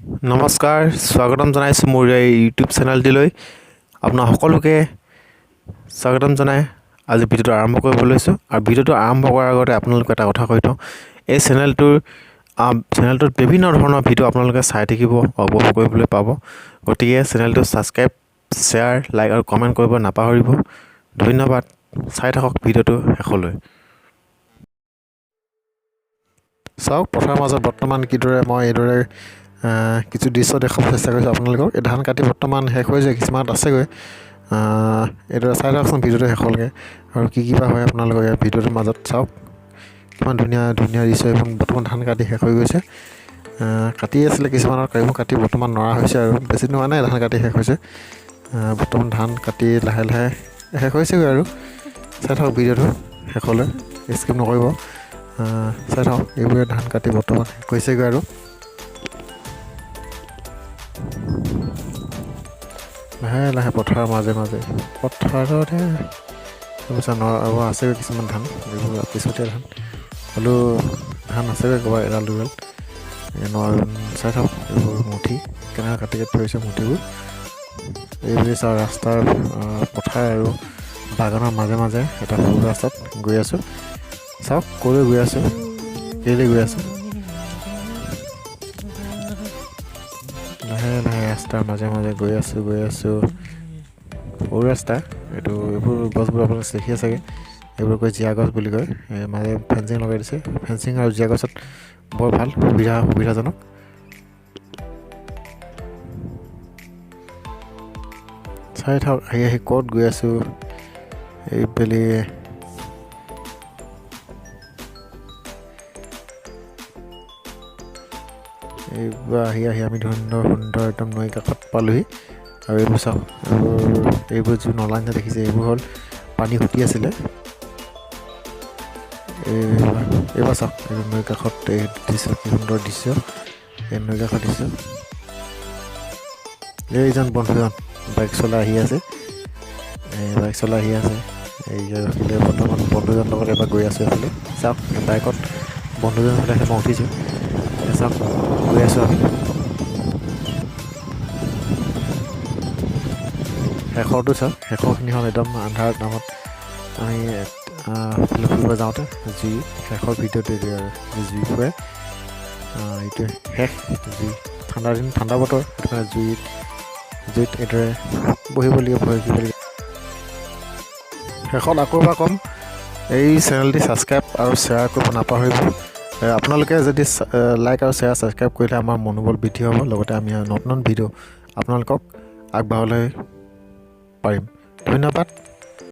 নমস্কাৰ, স্বাগতম জনাইছোঁ মোৰ এই ইউটিউব চেনেলটিলৈ। আপোনাৰ সকলোকে স্বাগতম জনাই আজি ভিডিঅ'টো আৰম্ভ কৰিব লৈছোঁ। আৰু ভিডিঅ'টো আৰম্ভ কৰাৰ আগতে আপোনালোকে এটা কথা কৈ থওঁ, এই চেনেলটোত বিভিন্ন ধৰণৰ ভিডিঅ' আপোনালোকে চাই থাকিব, উপভোগ কৰিবলৈ পাব। গতিকে চেনেলটো ছাবস্ক্ৰাইব, শ্বেয়াৰ, লাইক আৰু কমেণ্ট কৰিব নাপাহৰিব। ধন্যবাদ। চাই থাকক ভিডিঅ'টো শেষলৈ। চাওক, পথাৰৰ মাজত বৰ্তমান কিদৰে মই এইদৰে কিছু দৃশ্য দেখুৱাব চেষ্টা কৰিছোঁ আপোনালোকক। এই ধান কাটি বৰ্তমান শেষ হৈ যায়, কিছুমানত আছেগৈ। এইদৰে চাই থাককচোন ভিডিঅ'টো শেষলৈকে আৰু কি কি বা হয় আপোনালোকৰ ইয়াৰ ভিডিঅ'টোৰ মাজত। চাওক, কিমান ধুনীয়া ধুনীয়া দৃশ্য এইখন। বৰ্তমান ধান কাটি শেষ হৈ গৈছে। কাটি আছিলে কিছুমানৰ, এইবোৰ কাটি বৰ্তমান নৰা হৈছে আৰু বেছি দিন হোৱা নাই ধান কাটি শেষ হৈছে। বৰ্তমান ধান কাটি লাহে লাহে শেষ হৈছেগৈ আৰু। চাই থাকক ভিডিঅ'টো শেষলৈ, স্কিপ নকৰিব। চাই থাকক, এইবোৰে ধান কাটি বৰ্তমান শেষ হৈছেগৈ আৰু লাহে লাহে পথাৰৰ মাজে মাজে পথাৰতে তাৰপিছত আৰু আছেগৈ কিছুমান ধান। এইবোৰ পিছতীয়া ধান হ'লেও ধান আছেগৈ ক'ৰবাত এডাল দুডাল। চাই থাকক, এইবোৰ মুঠি কেনেকৈ কাটি কাটি থৈছে মুঠিবোৰ। এইবুলি চাওক, ৰাস্তাৰ পথাৰ আৰু বাগানৰ মাজে মাজে এটা সৰু ৰাস্তাত গৈ আছোঁ। চাওক, ক'লৈ গৈ আছোঁ, কেলৈ গৈ আছোঁ। লাহে লাহে ৰাস্তাৰ মাজে মাজে গৈ আছোঁ, গৈ আছোঁ। সৰু ৰাস্তা এইটো। এইবোৰ গছবোৰ আপোনালোকে দেখিয়ে চাগে, এইবোৰ কয় জীয়া গছ বুলি কয়। মাজে ফেঞ্চিং লগাই দিছে। ফেঞ্চিং আৰু জীয়া গছত বৰ ভাল সুবিধাজনক। চাই থাকক, আহি আহি ক'ত গৈ আছোঁ। এইবেলি এইবাৰ আহি আহি আমি সুন্দৰ সুন্দৰ একদম নৈ কাষত পালোহি। আৰু এইবোৰ চাওক, এইবোৰ যি নলা নিচিনা দেখিছে, এইবোৰ হ'ল পানী সুতি আছিলে। এইবাৰ চাওক, এই নৈ কাষত এই দৃশ্য, কি সুন্দৰ দৃশ্য এই নৈ কাষৰ দৃশ্য। এইজন বন্ধুজন বাইক চলাই আহি আছে, এই বাইক চলাই আহি আছে। এই যে ৰখিলে, বৰ্তমান বন্ধুজনৰ লগত এবাৰ গৈ আছোঁ এইফালে। চাওক, বাইকত বন্ধুজন চলাইছে, মই উঠিছোঁ। চাওক, গৈ আছোঁ আমি। শেষৰটো চাওক, শেষৰখিনি হ'ল একদম আন্ধাৰ নামত আমি ফুৰিব যাওঁতে জুই। শেষৰ ভিডিঅ'টো এইটোৱে আৰু জুই ফুৱাই এইটোৱে শেষ জুই। ঠাণ্ডা দিন, ঠাণ্ডা বতৰ, সেইটো কাৰণে জুইত এইদৰে বহিব লাগিব, বহিব লাগিব। শেষত আকৌ এবাৰ ক'ম, এই চেনেলটি ছাবস্ক্ৰাইব আৰু শ্বেয়াৰ কৰিব নাপাহৰিব। আপোনালোকে যদি লাইক আৰু শ্বেয়াৰ ছাবস্ক্ৰাইব কৰিলে আমাৰ মনোবল বৃদ্ধি হ'ব, লগতে আমি নতুন নতুন ভিডিঅ' আপোনালোকক আগবঢ়াবলৈ পাৰিম। ধন্যবাদ।